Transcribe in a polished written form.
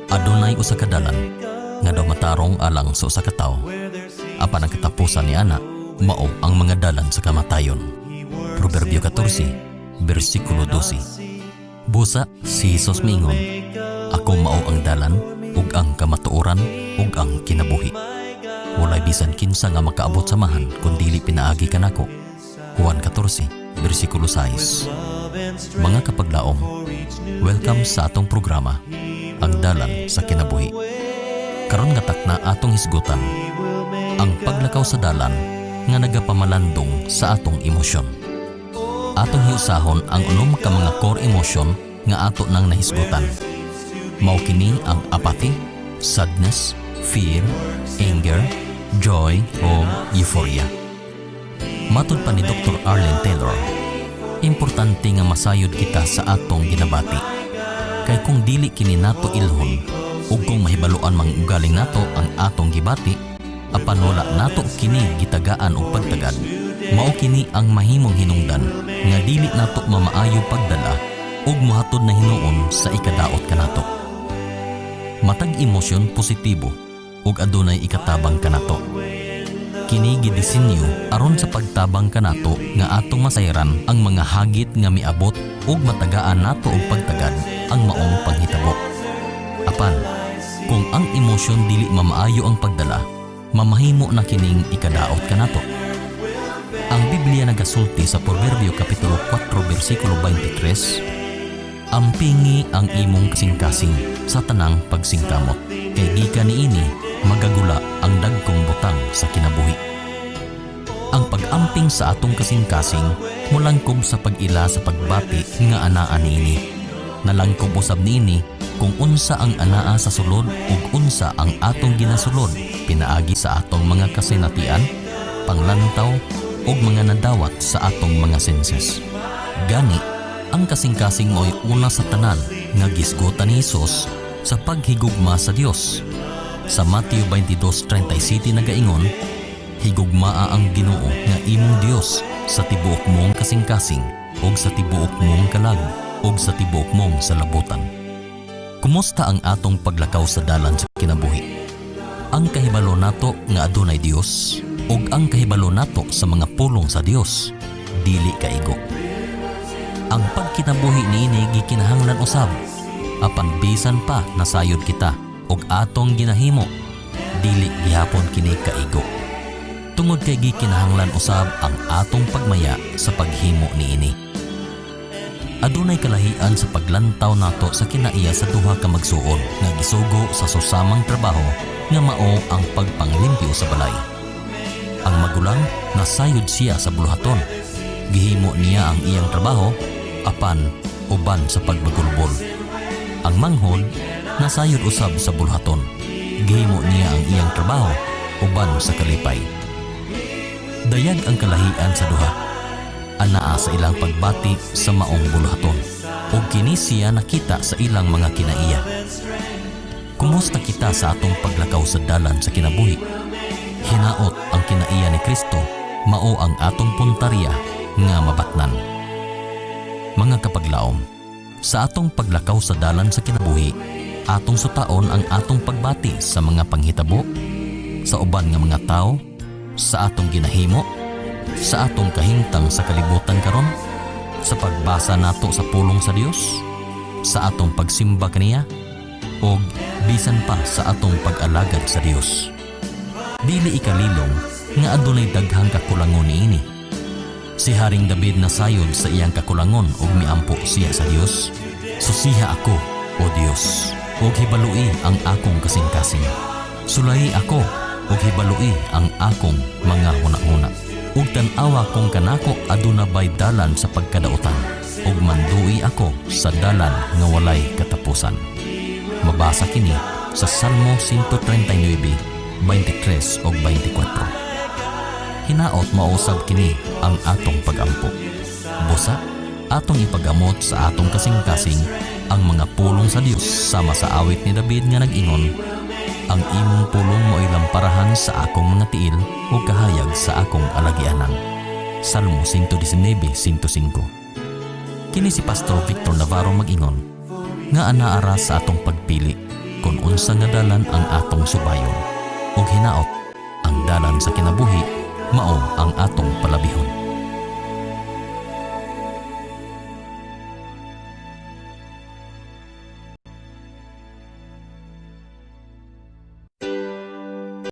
Adunay usa ka dalan nga daw matarong alang sa usa ka tawo. Apan ang katapusan ni ana mao ang mga dalan sa kamatayon. Proverbio 14, bersikulo 12. Busa si Jesus miingon, "Ako mao ang dalan ug ang kamatuoran ug ang kinabuhi. Walay bisan kinsa nga makaabot sa Amahan kun dili pinaagi kanako." Juan 14, bersikulo 6. Mga kapaglaom, welcome sa atong programa, Ang Dalan sa Kinabuhi. Karon nga takna, atong hisgutan ang paglakaw sa dalan nga nagapamalandong sa atong emosyon. Atong hiusahon ang unom ka mga core emotion nga ato nang nahisgutan. Mao kini ang apathy, sadness, fear, anger, joy o euphoria. Matod pa ni Dr. Arlene Taylor, importante nga masayod kita sa atong ginabati. Kay kung dili kini nato ilhon ug kung mahibaluan mang ugaling nato ang atong gibati apan wala nato kini gitagaan og pagtagad, mao kini ang mahimong hinungdan nga dili nato mamaayo pagdala ug mohatod na hinuon sa ikadaot kanato. Matag emosyon positibo ug adunay ikatabang kanato. Kini gidisenyo aron sa pagtabang kanato nga atong masayran ang mga hagit nga miabot ug matagaan nato og pagtagad ang maong panghitabo. Apan, kung ang emosyon dili mamaayo ang pagdala, mamahimo na kining ikadaot kanato. Ang Biblia nagasulti sa Proverbio Kapitulo 4 bersikulo 23, "Ampingi ang imong kasingkasing sa tanang pagsingkamot, kay gikan niini magagula ang dagkong butang sa kinabuhi." Ang pag-amping sa atong kasingkasing mulangkob sa pag-ila sa pagbati nga anaa niini. Nalangkob usab niini kung unsa ang anaa sa sulod ug unsa ang atong ginasulod pinaagi sa atong mga kasinatian, panglantaw ug mga nadawat sa atong mga senses. Gani, ang kasing-kasing mao'y una sa tanan nga gisgutan ni Hesus sa paghigugma sa Dios. Sa Mateo 22:37 nagaingon, "Higugmaa ang Ginoo nga imong Dios sa tibuok mong kasing-kasing ug sa tibuok mong kalag ug sa tibuok mong salabutan." Kumusta ang atong paglakaw sa dalan sa kinabuhi? Ang kahibalo nato nga adunay Dios ug ang kahibalo nato sa mga pulong sa Dios dili kaigo. Ang pagkinabuhi niini gikinahanglan usab, apan bisan pa nasayod kita ug atong ginahimo, dili gihapon kini kaigo. Tungod kay gikinahanglan usab ang atong pagmaya sa paghimo niini. Adunay kalahian sa paglantaw nato sa kinaiya sa duha ka magsuon nga gisugo sa susamang trabaho nga mao ang pagpanglimpyo sa balay. Ang magulang, nasayod siya sa buluhaton. Gihimo niya ang iyang trabaho apan uban sa pagmagulbol. Ang manghod, nasayod usab sa buluhaton. Gihimo niya ang iyang trabaho uban sa kalipay. Dayag ang kalahian sa duha. Anaa sa ilang pagbati sa maong buluhaton. Ug kini siya nakita sa ilang mga kinaiya. Kumusta kita sa atong paglakaw sa dalan sa kinabuhi? Hinaot ang kinaiya ni Kristo mao ang atong puntarya nga mabatnan. Mga kapaglaom, sa atong paglakaw sa dalan sa kinabuhi, atong sutaon ang atong pagbati sa mga panghitabo, sa uban nga mga tao, sa atong ginahimo, sa atong kahimtang sa kalibutan karon, sa pagbasa nato sa pulong sa Dios, sa atong pagsimba kaniya, ug bisan pa sa atong pag-alagad sa Dios. Dili ikalilong nga adunay daghang kakulangon niini. Si Haring David nasayod sa iyang kakulangon ug miampo siya sa Dios, "Susiha ako, O Dios, ug hibalui ang akong kasing-kasing. Sulayi ako ug hibalui ang akong mga hunahuna. Ug tan-awa kung kanako aduna bay dalan sa pagkadautan, ug mandui ako sa dalan nga walay katapusan." Mabasa kini sa Salmo 139, 23 ug 24. Hinaot mausab kini ang atong pagampo. Busa, atong ipagamot sa atong kasing-kasing ang mga pulong sa Dios sama sa awit ni David nga nag-ingon, "Ang imong pulong mao'y lamparahan sa akong mga tiil ug kahayag sa akong alagianan." Salmo 119:105. Kini si Pastor Victor Navarro mag-ingon nga anaa ra sa atong pagpili kung Kung unsa nga dalan ang atong subayon. Ug hinaot, ang dalan sa kinabuhi mao ang atong palabihon.